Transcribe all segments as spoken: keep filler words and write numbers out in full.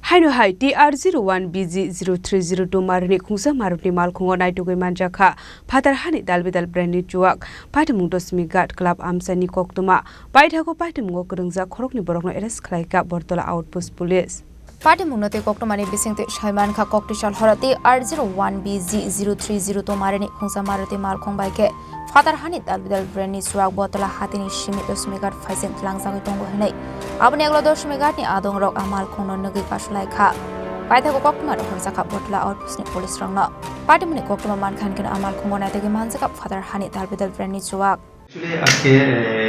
Haino hai T R zero one B G zero three zero two marini khungsa Maruti malkhungo naitugwi manjakha phatar hani dalbidal brandni chuak. Patimung Dosmi Ghat Club amchaini koktwma paithago patimungo kwrwngjak khoroknwi borokno arrest khlaikha Bortola Outpost Police. Patimungno tei koktwmani bisingtwi saimankha koktwisa horo T R zero one B G zero three zero two marini khungsa Maruti malkhung bai khe phatar hani dalbidal brandni chuak Bortola hatini simi Dosmi Ghat phaising tlangjagwi tongo hinwi. Aboni ulo Dosmi Ghatni adongrok a malkhungno nugwi kasulaikha. Paithago koktwma rohorjakha Bortola Outpostni police rokno. Patimungni koktwma mankha hinkhe a malkhungo naitugwi manjakha phatar hani dalbidal brandni chuak. Actually, আজকে, এ,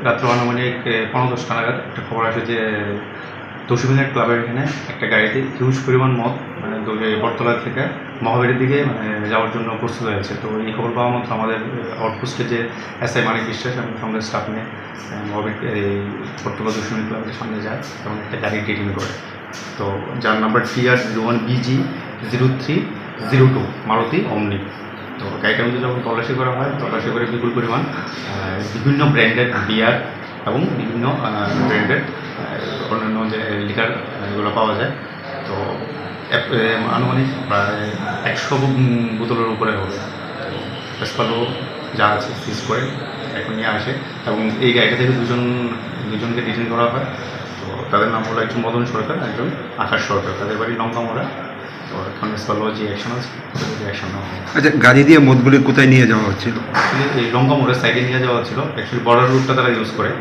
রাত্র আনুমানিক, এ, পৌনে দশটা নাগাদ একটা খবর আসে যে দোষীবিনয় ক্লাবের এখানে একটা গাড়িতে হিউজ পরিমাণ মদ, মানে, দৌড়ে বটতলা থেকে মহাবীরের দিকে, মানে, যাওয়ার জন্য প্রস্তুত হয়ে আছে। তো এই খবর পাওয়া মাত্র আমাদের আউটপোস্টে যে এসআই মানিক বিশ্বাস এবং সঙ্গে স্টাফ নিয়ে, এ, মহাবীর, এই বটতলা দোষীবিনয় ক্লাবের সামনে যায় এবং একটা গাড়ি ডিটেইন করে। তো যার number T R zero one B G zero three zero two, Maruti অমনি। তো গাড়িটার মধ্যে যখন তল্লাশি করা হয়, তল্লাশি করে বিপুল পরিমাণ, আহ, বিভিন্ন ব্র্যান্ডের বিয়ার এবং বিভিন্ন, আহ, ব্র্যান্ডের, আহ, অন্যান্য যে লিকার, আহ, এগুলো পাওয়া যায়। তো এক-, এ, আনুমানিক প্রায় একশো বো-, উম, বোতলের উপরে হবে। তো প্রেসপালো যা আছে সিজ করে এখন নিয়ে আসে এবং এই গাড়িটা থেকে দুজন, দুজনকে ডিটেইন করা হয়। তো তাদের নাম হলো একজন মদন সরকার, একজন আকাশ সরকার। তাদের বাড়ি লঙ্কামোড়া। তো এখন প্রেসপালো যে অ্যাকশন আছে, ওদের যে অ্যাকশন নেওয়া হয়। আচ্ছা, গাড়ি দিয়ে মদগুলি কোথায় নিয়ে যাওয়া হচ্ছিল? Actually, এই লঙ্কামোড়ের সাইডে নিয়ে যাওয়া হচ্ছিল। Actually, বর্ডার রুটটা তারা ইউজ করে।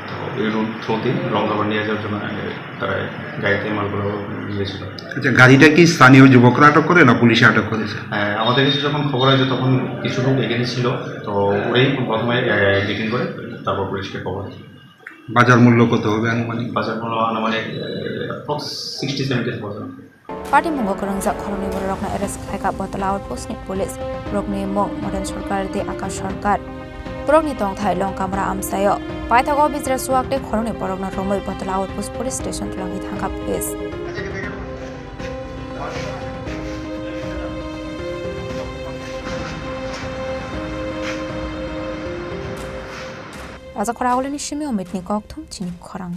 তো এই রুট থ্রুতেই লঙ্কামোড় নিয়ে যাওয়ার জন্য, এ, তারা গাড়িতে মালগুলো নিয়েছিল। আচ্ছা, গাড়িটা কি স্থানীয় যুবকরা আটক করে না পুলিশে আটক করেছে? হ্যাঁ, আমাদের কাছে যখন খবর আসে তখন কিছু লোক এখানে ছিল, তো ওরাই প্রথমে, এ, ডিটেইন করে, তারপর পুলিশকে খবর দেয়। বাজার মূল্য কত হবে আনুমানিক? বাজার মূল্য আনুমানিক, এ, approx sixty seventy thousand. Patimungo kwrwngjak khoroknwi bororokno arrest khlaikha Botala Outpostni police, borokni mung Moden Sarkar tei Akash Sarkar. Borokni tongthai Longkamra amchaio. Paithago bijra chuak tei khoroknwi borokno romwi Botala Outpost Police Station twlangwi thangkha police. Raja Khoragulini simi Omitni kokthum chini khorang.